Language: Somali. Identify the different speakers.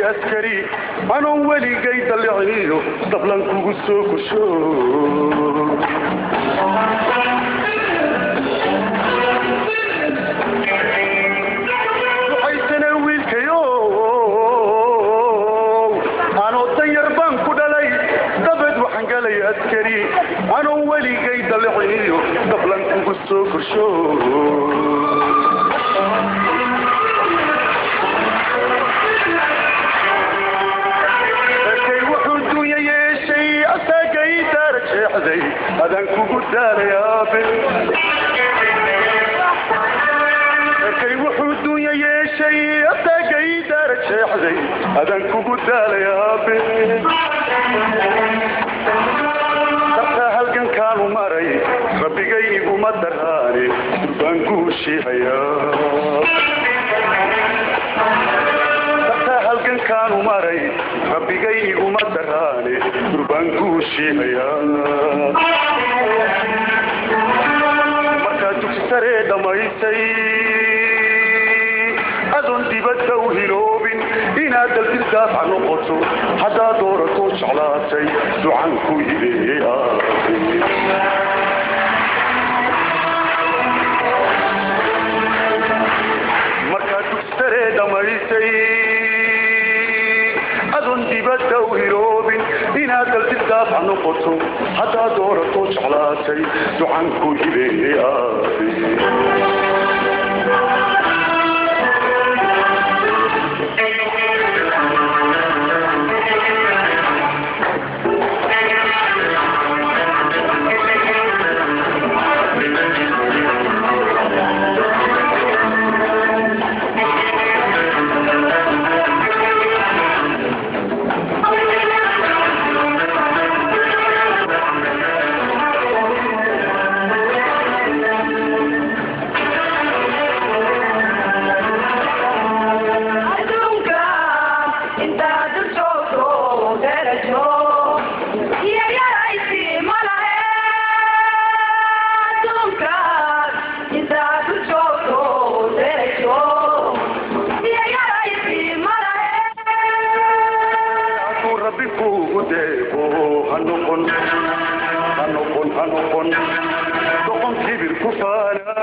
Speaker 1: Askari anoon weligay daliciyo dablan kugu soo korsho. Ducaysana wiilkayo, anoo danyar baan ku dhalay, dabeed waxaan galay askari anoon weligay daliciyo dablan kugu soo korsho. Markay wuxuu dunya yeeshay asagay daara jeexday, adaan kugu daalay aabe. Markay wuxuu dunya yeeshay asagay daara jeexday, adaan kugu daalay aabe. Dabka halgankaanu maray rabbigay iguma daraane, durbaan guushiihayaa. Dabka halgankaanu maray rabbigay iguma daraane, durbaan guushiihayaa. Markaad dugsi saree dhammaysay adoon dibadda u hiloobin, inaad daldil daafac noqoto haddaad doorato jeclaatay, ducan ku hibeeyey aabe. Markaad dugsi saree dhammaysay adoon dibadda u hiloobin, inaad daldil daafac noqoto haddaad doorato jeclaatay, ducan ku hibeeyey aabe.
Speaker 2: Adduunka intaad dul joogto darajo iyo yaraysi ma lahe. Adduunka intaad dul joogto darajo iyo yaraysi ma lahe.
Speaker 1: Hadduu rabbi kuugu deeqo, ha noqon, ha noqon, ha noqon doqon kibir ku faana.